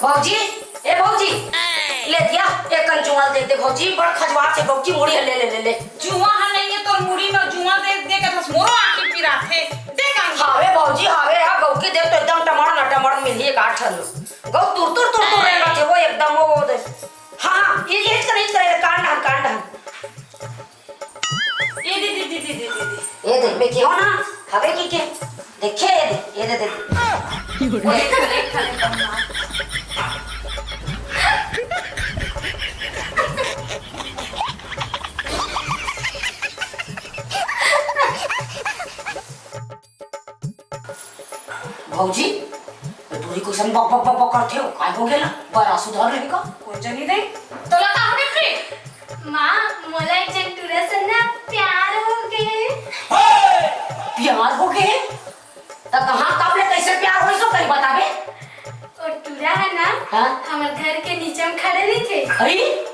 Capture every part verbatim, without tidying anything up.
भौजी, ए भौजी, ले दिया, एक कन जुआं दे दे भौजी, बड़ खजवार से भौजी मुड़ी ह, ले, ले, ले, ले। जुआं ह नहीं है तोर मुड़ी में, जुआं दे दे के बस मोरो आंखी पिराथे। दे कांगी। हावे भौजी, हावे, हा गऊ के दे तो एकदम टमड़ ना टमड़ मिलही एक आठ ठन। गऊ तुर तुर तुर तुर रेंगत हे वो एकदम वो दे। हाँ, हाँ, ये, ये करे, ये करे, कान ढान, कान ढान। ये दे, दे, दे, दे, दे, दे, दे। ये देख, मैं कहो ना, हवे की के? देखे, ये दे, ये दे, दे, दे। भौजी, ए टूरी कइसन बक बक बक बक करथे हो? काय हो गेला? बड़ा सुधर लेबे का? कोन जनी दे? तोला का हो गे रे? माँ, मोला एक जन टूरा से ना प्यार हो गे। प्यार हो गे? त कहाँ, कब ले, कइसे प्यार होइस हो, कहीं बताबे? ओ टूरा है ना, हाँ? हमर घर के नीचे में खड़े रहिथे। अरे?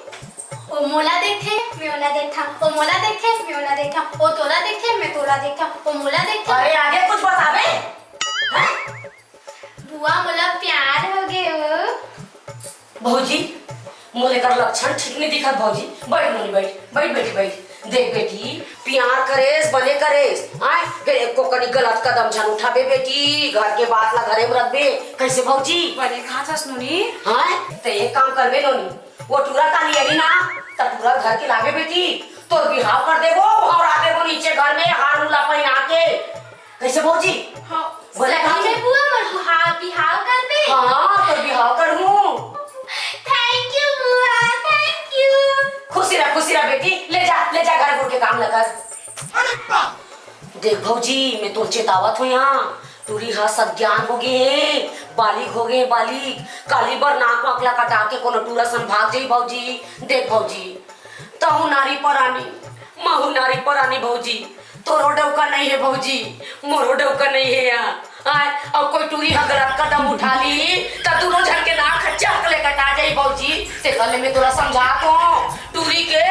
ओ मोला देखथे, मैं ओला देखथंव। ओ मोला देखथे, मैं ओला देखथंव। ओ तोला देखथे, मैं तोला देखथंव। ओ मोला देखथे। अरे, आगे कुछ बताबे? हैं? बुआ, मोला प्यार हो गे ओ। भौजी, मोर एकर लक्षण ठीक नहीं दिखत भौजी। बैठ नोनी, बैठ, बैठ बेटी, बैठ। देख बेटी, प्यार करेस, बने करेस, आय, फिर एको कनी गलत कदम झन उठाबे बेटी, घर के बात ला घरे में रखबे। कइसे भौजी? बने कहा थस नोनी। हाँ, त एक काम करबे नोनी, वो टूरा काली आही ना, त टूरा घर के लाबे बेटी, तोर बिहाव कर देबो, भौंरा देबो नीचे घर में हार मुला पहिना के। कइसे भौजी? हाँ। बोले सही कहा में बुआ, मोर बिहाव, बिहाव करबे? हाँ, तोर बिहाव करहूँ। Thank you बुआ, thank you। खुशी रह, खुशी रह बेटी, ले जा, ले जा, घर घर के काम ला कर। देख भौजी, मैं तोला चेतावत हूँ यहाँ, टूरी हा सज्ञान हो गे हे, बालिग हो गे हे, बालिग। काली बर नाक वाक ला कटा के कोनो टूरा सन भाग जाही भौजी। देख भौजी, तहूँ नारी परानी, महूँ नारी परानी भौजी, तोरो डौका नहीं हे भौजी, मोरो डौका नहीं हे या। आय, अउ कोई टूरी हा गलत कदम उठा ली, त दूनों झन के नाक ह चक ले कटा जाही भौजी। तेकर ले मैं तोला समझात हूँ, टूरी के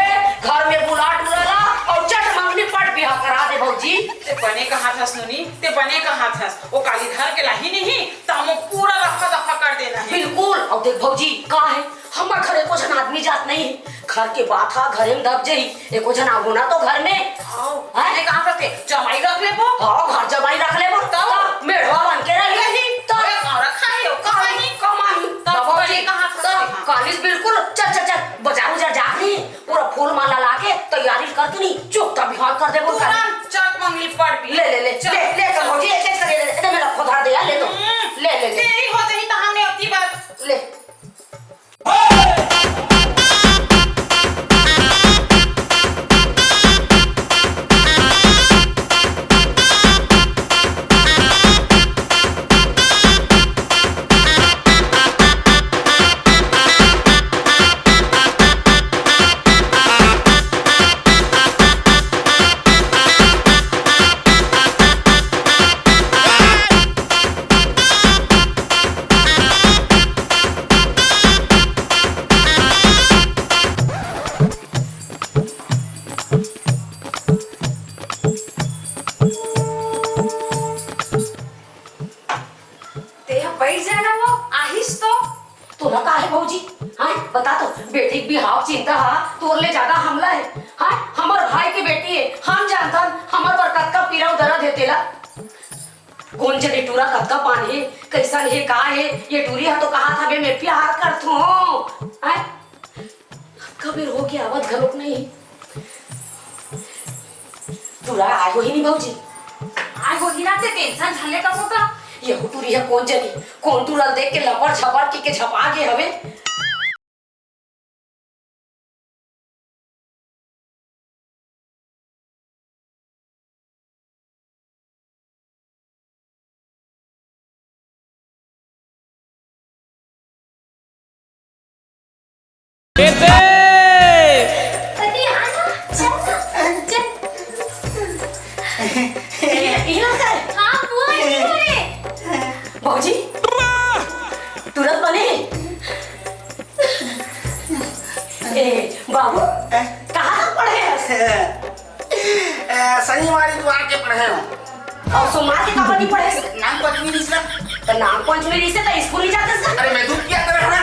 घर में बुला टूरा ला अउ चट मंगनी पट बिहाव करा दे भौजी। ते बने कहा थस नोनी, ते बने कहा थस। ओ काली धर के लाही नहीं, त हमो पूरा रफा दफा कर देना हे। बिल्कुल। अउ देख भौजी, का हे, हमर घर एको झन आदमी जात नहीं हे। घर के बात हा घरे में दब जाही, एको झन आबो ना तो घर में। हाँ, हैं? बने कहा थस ते, जमाई रख लेबो। हाँ, घर जमाई रख लेबो। तब? तब मेढ़वा बन के रह लेही। तब? अरे, का रखा हे, ओ कमाही। कमाही। तब बाबा बने जी, कहा थस तब ते, हाँ। कालिस बिल्कुल, चल, चल, चल, बाजार उजार जात नहीं, पूरा फूल माला ला के तैयारी करके नहीं, चुप, तब बिहाव कर देबो। तुरंत चट मंगली पट भी। ले, ले, ले, चल। ले, ले, चल, भौजी, एक, एक, ले, ले, ले, मेरा खुदा दे, ले तो। हम्म। ले, ले, ले। देरी हो जाही त हमने अति बार। ले। तेहा बैठ जाना वो, आहिस तो। तोला का हे भौजी? हाँ, बता तो, बेटी के बिहाव चिंता हा, तोर ले ज्यादा हमला हे। हाँ, हमर भाई के बेटी हे, हम जानथन, हमर बर कतका पीरा अउ दरद हे तेला। कोन जनी टूरा कतका पान हे, कइसन हे, का हे, ये टूरी हा तो कहा था, बे, मैं प्यार करथों। हाँ? कतका बेर हो गे आवत घलोक नहीं। टूरा आय होही नी भौजी? आय होही ना ते tension झन ले कभू का। यहू टूरी ह कोन जनी, कोन टूरा ल देख के लपड़ झपड़ के, के झपा गे हवे। बेबे! अरे, आ ना, चल ना, चल। ये, ये ना कर। हाँ, वो है, वो है। भौजी, तुरंत बने। ए, बाबू, हैं? कहाँ तक पढ़े हस? ए, शनिवारी दुआर के पढ़े हूँ। अउ सोमवार के काबर नहीं पढ़े? नाम पंचमी रिहिस ना। त नाम पंचमी रिहिस त स्कूल नहीं जाते सन? अरे मैं दूध पिया करे हूँ।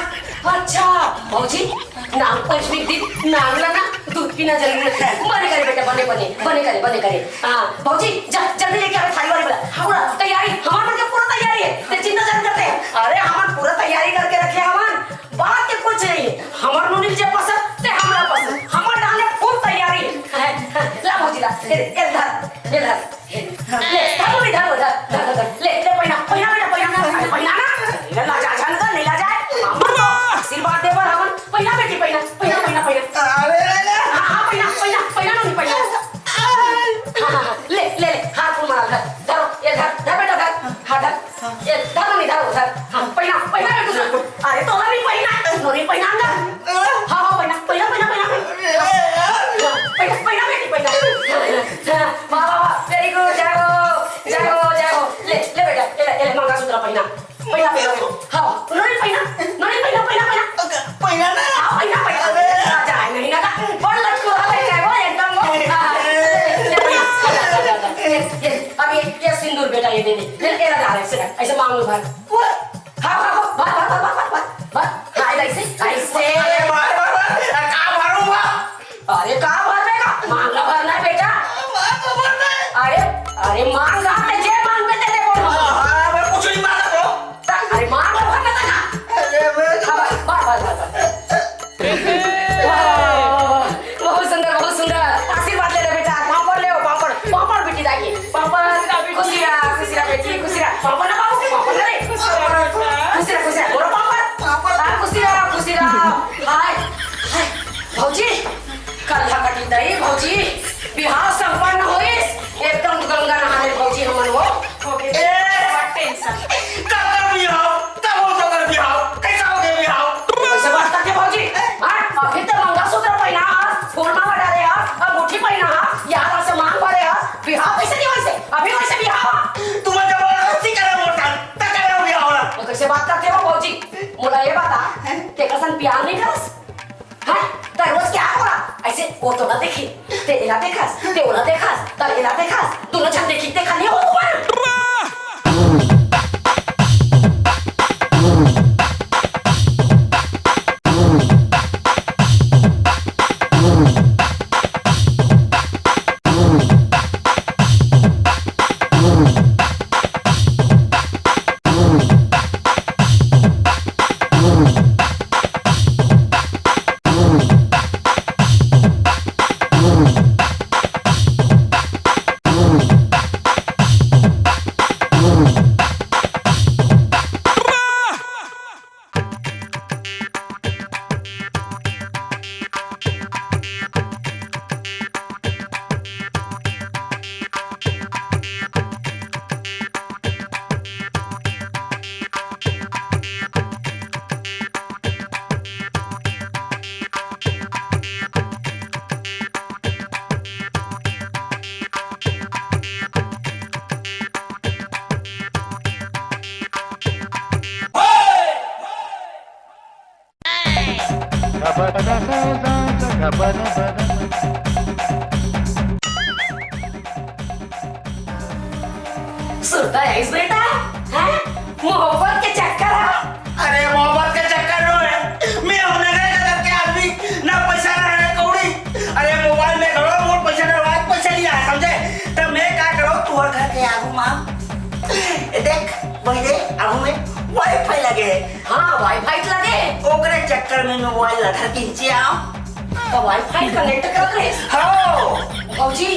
नाग पंचमी के दिन नाग ला ना दूध पीना जरूरी हे। बने करे बेटा, बने, बने, बने करे, बने करे। हाँ, भौजी, जा, जल्दी लेके आवे थारी वारी वाला। पूरा तैयारी, हमार मन के पूरा तैयारी हे, ते चिंता झन करते। अरे, हमन पूरा तैयारी करके रखे हमन, बात के कुछ नहीं हे। हमर नोनी ल जे पसंद, ते हमला पसंद। हमर डाले फुल तैयारी हे। ला भौजी, ला, ए, ए, धर, ए, धर। ले, धर, धर, धर, धर, धर, धर। ले, ले, पहिना, पहिना बेटा, पहिना ना, पहिना ना। ले, ला जा, झन कर, नहीं ला जाए। हमर तो आशीर्वाद दे बर हमन। पहिना बेटी, पहिना, पहिना, पहिना, पहिना। अरे, अरे, अरे। हाँ, हाँ, पहिना, पहिना, पहिना, नोनी, पहिना। हाँ, हाँ, हाँ, ले, ले, ले, हाथ फूल मारा, धर, धरो, ये धर, धर बेटा, धर, हाँ, धर, ये धर, नोनी, धर, धर, हाँ, पहिना, पहिना बेटा, अरे, तोला नहीं पहिना, नोनी, पहिना ना, हाँ, हाँ, पहिना, पहिना, पहिना, पहिना, हाँ, पहिना, पहिना बेटी, पहिना, हाँ, वाह, वाह, वाह, very good, जाओ, जाओ, जाओ, ले, ले बेटा, ये ले, ये ले, मंगलसूत्र पहिना। पहिना, पहिना, पहिना। हाँ, नोनी पहिना, नोनी पहिना, पहिना, पहिना। पहिना ना। हाँ, पहिना, पहिना। अरे। आ, जाए नहीं ना, बड़ लटकू रहा है, वो एकदम वो। हाँ, हाँ। ये, ये, ये, अब ये, ये सिंदूर बेटा, ये दे दे। ये, ये लगा रहा है, ऐसे कर, ऐसे मांग लो भर। हाँ, हाँ, हाँ, भर, भर, भर। हाँ, ऐसे, ऐसे। अरे, भर, भर, भर। आ, कहाँ भरूंगा? अरे, का भरबे का? मांग ला भरना है बेटा। मांग ला भरना है। अरे, अरे, मांग ला, ते जे मांगबे ते देबो। हाँ, हाँ, मैं कुछ नहीं मांगा, bro। अरे, मांग ला भरना था ना। अरे, मैं हाँ, बस, बस, बस, बस, बस। वाह, वाह, वाह, वाह, वाह। बहुत सुंदर, बहुत सुंदर। आशीर्वाद ले ले बेटा। पापड़ ले, पापड़, पापड़ बेटी दाई। पापड़, खुशी रहा, खुशी रहा बेटी, खुशी रहा। पापड़ ना बाबू, पापड़ ना रे। खुशी रहा, खुशी रहा। बोलो पापड़। पापड़। हाँ, खुशी रहा, खुशी रहा। हाय, हाय, भौजी, कल हा कटी दई, भौजी, बिहाव संपन्न होइस, एकदम गंगा नहाने भौजी हमन वो। ए, tension। काकर बिहाव? कब हो तोकर बिहाव? कैसा हो गया बिहाव? कैसे बात करते भौजी? हाँ? अभी तो मंगलसूत्र पहिना हस, फूल माला डाले हस, अंगूठी पहिना हस, यार से मांग भरे हस, बिहाव कैसे नहीं वैसे? अभी वैसे बिहाव? तुम जबरदस्ती करे मोर साथ, तब करे बिहाव ना। तो कैसे बात करते हो भौजी? मोला ये बता, तेकर संग प्यार नहीं करस? हैं? त रोज क्या होला? ऐसे वो तो ना देखे, ते एला देखस, ते ओला देखस, त एला देखस, दोनों झन देखी, देखा नहीं हो तुम्हारा? सुनता है इस बेटा, हैं? मोहब्बत के चक्कर है। अरे मोहब्बत के चक्कर नो हे। मैं हूँ नगरे नगर के आदमी, ना पैसा ना हे कौड़ी। अरे मोबाइल में घलो मोर पैसा डलवाए, पैसा नहीं आए, समझे? तो मैं का करो, तोर घर के आगू मा, ए देख, वही दे, आगू में वाईफाई लगे हे। हाँ, वाईफाई तो लगे हे। ओकरे चक्कर में मोबाइल ला धर के नीचे आओ। तो वाईफाई कनेक्ट कर ले। हाँ। भौजी,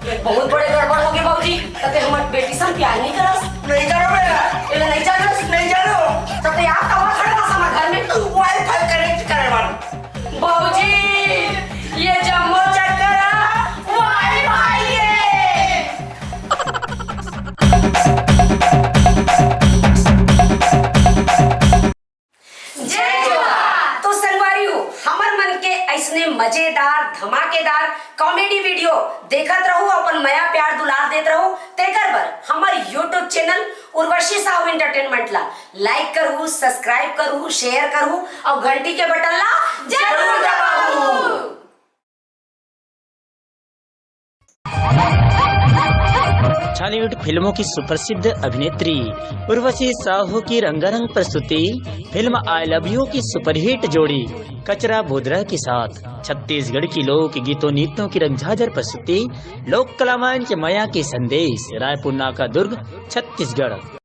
ये बहुत बड़े गड़बड़ हो गए भौजी। त ते हमर बेटी संग प्यार नहीं करस? नहीं करो बेटा। एला नहीं जानस? नहीं जानो। त ते आप कहाँ खड़ा हस हमर घर में? वाईफाई कनेक्ट करे बर। भौजी, ये जम्मो चक्कर है वाईफाई के। जय जोहार। तो संगवारी हो, हमर मन के ऐसने मजेदार, धमाकेदार कॉमेडी वीडियो देखत रहू, अपन मया प्यार दुलार देत रहू। तेकर बर हमर YouTube channel Urvashi Sahu entertainment ला लाइक करहू, सब्सक्राइब करहू, शेयर करहू और घंटी के बटन ला जरूर दबाहू। छॉलीवुड फिल्मों की सुप्रसिद्ध अभिनेत्री उर्वशी साहू की रंगारंग प्रस्तुति फिल्म आई लव यू की सुपरहिट जोड़ी कचरा बोदरा के साथ छत्तीसगढ़ की लोक गीतों नृत्यों की रंगझाझर प्रस्तुति लोक कला मंच मया के संदेश, रायपुर नाका, दुर्ग, छत्तीसगढ़।